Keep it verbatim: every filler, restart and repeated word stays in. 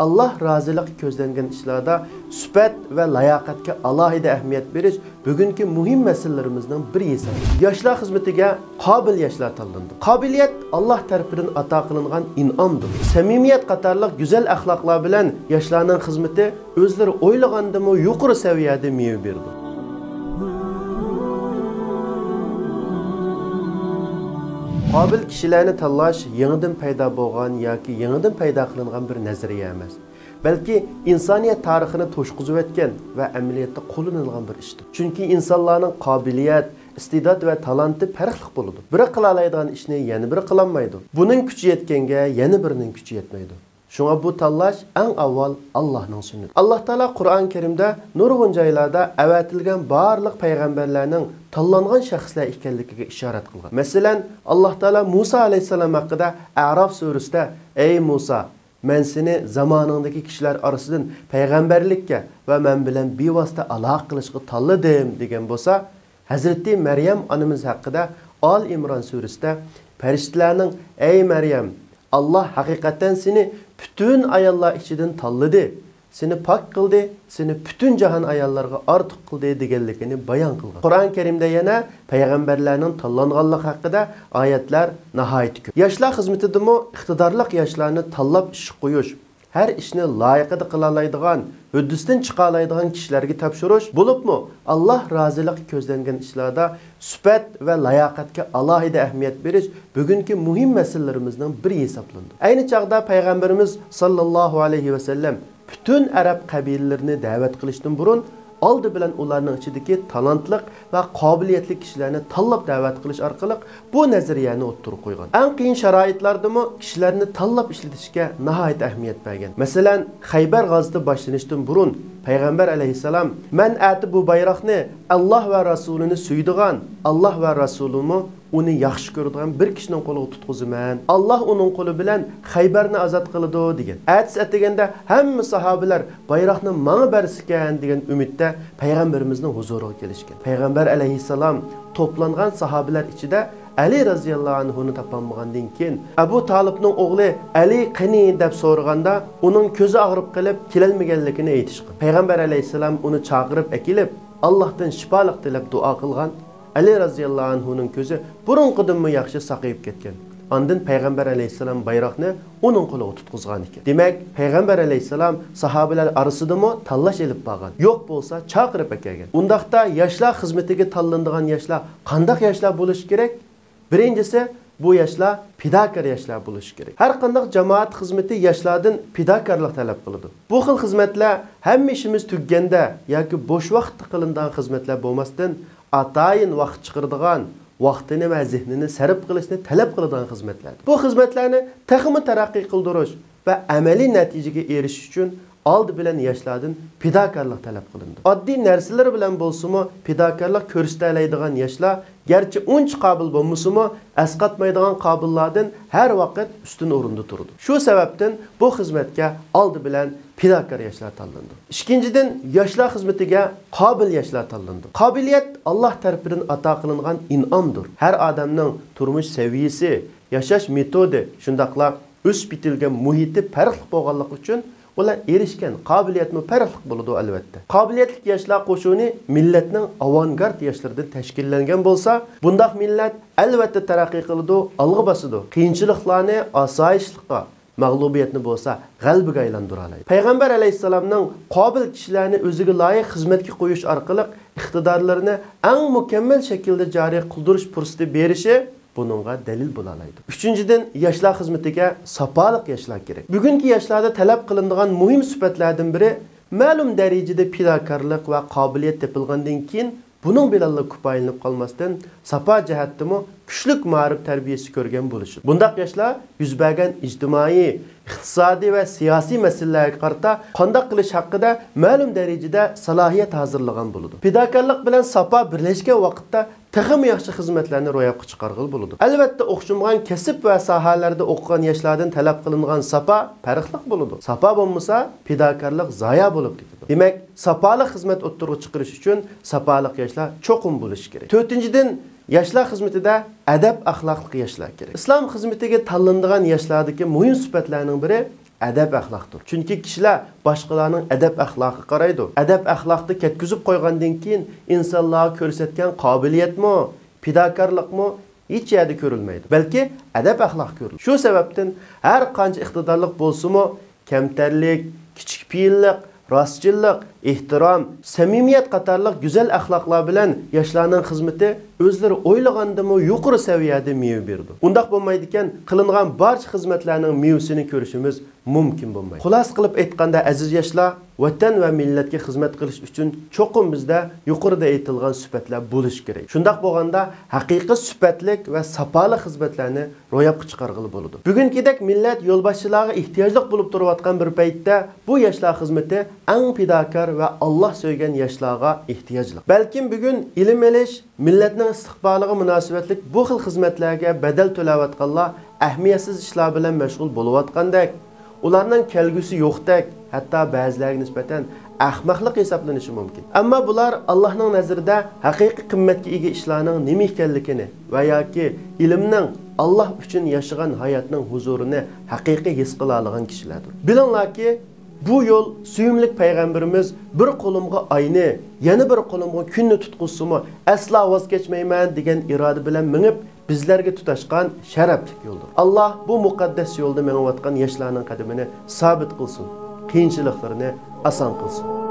ئاللاھ رازىلىقى كۆزلەنگەن ئىشلاردا سۈپەت ۋە لاياقەتكە ئالاھىدە ئەھمىيەت بېرىش بۈگۈنكى مۇھىم مەسىلىلىرىمىزنىڭ بىرى ھېسابلىنىدۇ. ياشلار خىزمىتىگە قابىل ياشلار تاللىنىدۇ. قابىلىيەت ئاللاھ تەرىپىدىن ئاتا قىلىنغان ئىنئامدۇر. سەمىمىيەت قاتارلىق گۈزەل ئەخلاقلار بىلەن ياشلارنىڭ خىزمىتى ئۆزلىرى ئويلىغاندىنمۇ يۇقىرى سەۋىيەدە مېۋە بېرىدۇ. قابىل كىشىلەرنى تاللاش يېڭىدىن پەيدا بولغان ياكى يېڭىدىن پەيدا قىلىنغان بىر نەزەرىيە ئەمەس، بەلكى ئىنسانىيەت تارىخىنى توشقۇزۇۋەتكەن ۋە ئەمەلىيەتتە قوللىنىلغان بىر ئىشتۇر. چۈنكى ئىنسانلارنىڭ قابىلىيەت، ئىستېدات ۋە تالانتى پەرقلىق بولىدۇ. بىرى قىلالايدىغان ئىشنى يەنە بىرى قىلالمايدۇ. بۇنىڭ كۈچى يەتكەنگە يەنە بىرىنىڭ كۈچى يەتمەيدۇ. شۇڭا بۇ تاللاش ئەڭ ئاۋۋال ئاللاھنىڭ سۈننىتى. ئاللاھ تائالا قۇرئان كەرىمدە نۇرغۇن جايلاردا ئەۋەتىلگەن بارلىق پەيغەمبەرلەرنىڭ تاللانغان شەخسلەر ئىكەنلىكىگە ئىشارەت قىلغان. مەسىلەن، ئاللاھ تائالا مۇسا ئەلەيھىسسالام ھەققىدە ئەراف سۈرىسىدە، ئەي مۇسا، مەن سېنى زامانىڭدىكى كىشىلەر ئارىسىدىن پەيغەمبەرلىككە ۋە مەن بىلەن بىۋاسىتە ئالاقە قىلىشقا تاللىدىم، دېگەن بولسا، ھەزرىتى مەريەم ئانىمىز ھەققىدە ئال ئىمران سۈرىسىدە پەرىشتىلەرنىڭ، ئەي مەريەم، ئاللاھ ھەقىقەتەن سېنى پۈتۈن ئاياللار ئىچىدىن تاللىدى، سېنى پاك قىلدى، سېنى پۈتۈن جاھان ئاياللارغا ئارتۇق قىلدى، دېگەنلىكىنى بايان قىلغان. قۇرئان كەرىمدە يەنە پەيغەمبەرلەرنىڭ تاللانغانلىقى ھەققىدە ئايەتلەر ناھايىتى كۆپ. ياشلار خىزمىتىدىمۇ ئىقتىدارلىق ياشلارنى تاللاپ ئىشقا قويۇش، ھەر ئىشنى لايىقىدا قىلالايدىغان، ھۆددىسىدىن چىقالايدىغان كىشىلەرگە تاپشۇرۇش، بولۇپمۇ ئاللاھ رازىلىقى كۆزلەنگەن ئىشلاردا سۈپەت ۋە لاياقەتكە ئالاھىدە ئەھمىيەت بېرىش بۈگۈنكى مۇھىم مەسىلىلىرىمىزنىڭ بىرى ھېسابلىنىدۇ. ئەينى چاغدا پەيغەمبىرىمىز ساللاللاھۇ ئەلەيھى ۋەسەللەم پۈتۈن ئەرەب قەبىلىلىرىنى دەۋەت قىلىشتىن بۇرۇن، ئالدى بىلەن ئۇلارنىڭ ئىچىدىكى تالانتلىق ۋە قابىلىيەتلىك كىشىلەرنى تاللاپ دەۋەت قىلىش ئارقىلىق بۇ نەزەرىيەنى ئوتتۇرىغا قويغان. ئەڭ قىيىن شارائىتلاردىمۇ كىشىلەرنى تاللاپ ئىشلىتىشكە ناھايىتى ئەھمىيەت بەرگەن. مەسىلەن، خەيبەر غازىتى باشلىنىشتىن بۇرۇن پەيغەمبەر ئەلەيھىسسالام، مەن ئەتە بۇ بايراقنى ئاللاھ ۋە رەسۇلىنى سۆيىدىغان، ئاللاھ ۋە رەسۇلىمۇ ئۇنى ياخشى كۆرىدىغان بىر كىشىنىڭ قولىغا تۇتقۇزىمەن. ئاللاھ ئۇنىڭ قولى بىلەن خەيبەرنى ئازاد قىلىدۇ، دېگەن. ئەتىسى ئەتىگەندە ھەممە ساھابىلەر بايراقنى ماڭا بەرسىكەن، دېگەن ئۈمىدتە پەيغەمبىرىمىزنىڭ ھۇزۇرىغا كېلىشكەن. پەيغەمبەر ئەلەيھىسسالام توپلانغان ساھابىلەر ئىچىدە ئەلى رەزىياللاھۇ ئەنھۇنى تاپالمىغاندىن كېيىن، ئەبۇ تالىپنىڭ ئوغلى ئەلى قېنى؟ دەپ سورىغاندا، ئۇنىڭ كۆزى ئاغرىپ قېلىپ كېلەلمىگەنلىكىنى ئېيتىشقان. پەيغەمبەر ئەلەيھىسسالام ئۇنى چاقىرىپ ئەكېلىپ، ئاللاھتىن شىپالىق تىلەپ دۇئا قىلغان. ئەلى رەزىياللاھۇ ئەنھۇنىڭ كۆزى بۇرۇنقىدىنمۇ ياخشى ساقىيىپ كەتكەن. ئاندىن پەيغەمبەر ئەلەيھىسسالام بايراقنى ئۇنىڭ قولىغا تۇتقۇزغان ئىكەن. دېمەك، پەيغەمبەر ئەلەيھىسسالام ساھابىلەر ئارىسىدىمۇ تاللاش ئېلىپ بارغان. يوق بولسا چاقىرىپ ئەكەلگەن. ئۇنداقتا ياشلار خىزمىتىگە تاللىنىدىغان ياشلار قانداق ياشلار بولۇشى كېرەك؟ بىرىنچىسى، بۇ ياشلار پىداكار ياشلار بولۇشى كېرەك. ھەر قانداق جامائەت خىزمىتى ياشلاردىن پىداكارلىق تەلەپ قىلىدۇ. بۇ خىل خىزمەتلەر ھەممە ئىشىمىز تۈگىگەندە ياكى بوش ۋاقىتتا قىلىنىدىغان خىزمەتلەر بولماستىن، ئاتايىن ۋاقىت چىقىرىدىغان، ۋاقتىنى ۋە زېھنىنى سەرپ قىلىشنى تەلەپ قىلىدىغان خىزمەتلەردۇر. بۇ خىزمەتلەرنى تېخىمۇ تەرەققىي قىلدۇرۇش ۋە ئەمەلىي نەتىجىگە ئېرىشىش ئۈچۈن ئالدى بىلەن ياشلاردىن پىداكارلىق تەلەپ قىلىنىدۇ. ئاددىي نەرسىلىرى بىلەن بولسىمۇ پىداكارلىق كۆرسىتەلەيدىغان ياشلار گەرچە ئۇنچە قابىل بولمىسىمۇ، ئەسقاتمايدىغان قابىللاردىن ھەر ۋاقىت ئۈستۈن ئورۇندا تۇرىدۇ. شۇ سەۋەبتىن بۇ خىزمەتكە ئالدى بىلەن پىداكار ياشلار تاللىنىدۇ. ئىككىنچىدىن، ياشلار خىزمىتىگە قابىل ياشلار تاللىنىدۇ. قابىلىيەت ئاللاھ تەرىپىدىن ئاتا قىلىنغان ئىنئامدۇر. ھەر ئادەمنىڭ تۇرمۇش سەۋىيىسى، ياشاش مېتودى، شۇنداقلا ئۆسۈپ يېتىلگەن مۇھىتى پەرقلىق بولغانلىقى ئۈچۈن ئۇلار ئېرىشكەن قابىلىيەتمۇ پەرقلىق بولىدۇ، ئەلۋەتتە. قابىلىيەتلىك ياشلار قوشۇنى مىللەتنىڭ ئاۋانگارت ياشلىرىدىن تەشكىللەنگەن بولسا، بۇنداق مىللەت ئەلۋەتتە تەرەققىي قىلىدۇ، ئالغا باسىدۇ. قىيىنچىلىقلارنى ئاسايىشلىققا، مەغلۇبىيەتنى بولسا غەلىبىگە ئايلاندۇرالايدۇ. پەيغەمبەر ئەلەيھىسسالامنىڭ قابىل كىشىلەرنى ئۆزىگە لايىق خىزمەتكە قويۇش ئارقىلىق ئىقتىدارلىرىنى ئەڭ مۇكەممەل شەكىلدە جارى قىلدۇرۇش پۇرسىتى بېرىشى بۇنىڭغا دەلىل بولالايدۇ. ئۈچىنچىدىن، ياشلار خىزمىتىگە ساپالىق ياشلار كېرەك. بۈگۈنكى ياشلاردا تەلەپ قىلىنىدىغان مۇھىم سۈپەتلەردىن بىرى، مەلۇم دەرىجىدە پىداكارلىق ۋە قابىلىيەت تېپىلغاندىن كېيىن، بۇنىڭ بىلەنلا كۇپايىلىنىپ قالماستىن، ساپا جەھەتتىمۇ كۈچلۈك مائارىپ تەربىيەسى كۆرگەن بولۇشىدۇ. بۇنداق ياشلار يۈز بەرگەن ئىجتىمائىي، ئىقتىسادىي ۋە سىياسىي مەسىلىلەرگە قارىتا قانداق قىلىش ھەققىدە مەلۇم دەرىجىدە سالاھىيەت ھازىرلىغان بولىدۇ. پىداكارلىق بىلەن ساپا بىرلەشكەن ۋاقىتتا تېخىمۇ ياخشى خىزمەتلەرنى روياپقا چىقارغىلى بولىدۇ. ئەلۋەتتە، ئوخشىمىغان كەسىپ ۋە ساھەلەردە ئوقۇغان ياشلاردىن تەلەپ قىلىنغان ساپا پەرقلىق بولىدۇ. ساپا بولمىسا، پىداكارلىق زايا بولۇپ كېتىدۇ. دېمەك، ساپالىق خىزمەت ئوتتۇرىغا چىقىرىش ئۈچۈن ساپالىق ياشلار چوقۇم بولۇشى كېرەك. تۆتىنچىدىن، ياشلار خىزمىتىدە ئەدەپ-ئەخلاقلىق ياشلار كېرەك. ئىسلام خىزمىتىگە تاللىنىدىغان ياشلاردىكى مۇھىم سۈپەتلەرنىڭ بىرى، ئەدەپ-ئەخلاقتۇر. چۈنكى كىشىلەر باشقىلارنىڭ ئەدەپ-ئەخلاقىغا قارايدۇ. ئەدەپ-ئەخلاقنى كەتكۈزۈپ قويغاندىن كېيىن، ئىنسانلارغا كۆرسەتكەن قابىلىيەتمۇ، پىداكارلىقمۇ ھېچ يەردە كۆرۈلمەيدۇ، بەلكى ئەدەپ-ئەخلاق كۆرۈلىدۇ. شۇ سەۋەبتىن ھەر قانچە ئىقتىدارلىق بولسىمۇ، كەمتەرلىك، كىچىكپېئىللىق، راستچىللىق، ئېھتىرام، سەمىمىيەت قاتارلىق گۈزەل ئەخلاقلار بىلەن ياشلارنىڭ خىزمىتى ئۆزلىرى ئويلىغاندىنمۇ يۇقىرى سەۋىيەدە مېۋە بېرىدۇ. ئۇنداق بولمايدىكەن، قىلىنغان بارچە خىزمەتلەرنىڭ مېۋىسىنى كۆرۈشىمىز مۇمكىن بولمايدۇ. خۇلاسە قىلىپ ئېيتقاندا، ئەزىز ياشلار، ۋەتەن ۋە مىللەتكە خىزمەت قىلىش ئۈچۈن چوقۇم بىزدە يۇقىرىدا ئېيتىلغان سۈپەتلەر بولۇشى كېرەك. شۇنداق بولغاندا، ھەقىقىي سۈپەتلىك ۋە ساپالىق خىزمەتلەرنى روياپقا چىقارغىلى بولىدۇ. بۈگۈنكىدەك مىللەت يولباشچىلارغا ئېھتىياجلىق بولۇپ تۇرۇۋاتقان بىر پەيتتە، بۇ ياشلار خىزمىتى ئەڭ پىداكار ۋە ئاللا سۆيگەن ياشلارغا ئېھتىياجلىق. بەلكىم بۈگۈن ئىلىم ئېلىش، مىللەتنىڭ ئىستىقبالىغا مۇناسىۋەتلىك بۇ خىل خىزمەتلەرگە بەدەل تۆلەۋاتقانلار ئەھمىيەتسىز ئىشلار بىلەن مەشغۇل بولۇۋاتقاندەك، ئۇلارنىڭ كەلگۈسى يوقتەك، ھەتتا بەزىلەرگە نىسبەتەن ئەخمەقلىق ھېسابلىنىشى مۇمكىن. ئەمما بۇلار ئاللانىڭ نەزىرىدە ھەقىقىي قىممەتكە ئىگە ئىشلارنىڭ نېمە ئىكەنلىكىنى ۋە ياكى ئىلىمنىڭ ئاللا ئۈچۈن ياشىغان ھاياتنىڭ ھۇزۇرىنى ھەقىقىي ھېس قىلالىغان كىشىلەردۇر. بىلىڭلاركى، بۇ يول سۆيۈملۈك پەيغەمبىرىمىز «بىر قولۇمغا ئاينى، يەنە بىر قولۇمغا كۈننى تۇتقۇزسىمۇ، ئەسلا ۋاز كەچمەيمەن» دېگەن ئىرادە بىلەن مېڭىپ، بىزلەرگە تۇتاشقان شەرەپلىك يولدۇر. ئاللا بۇ مۇقەددەس يولدا مېڭىۋاتقان ياشلارنىڭ قەدىمىنى سابىت قىلسۇن، قىيىنچىلىقلىرىنى ئاسان قىلسۇن.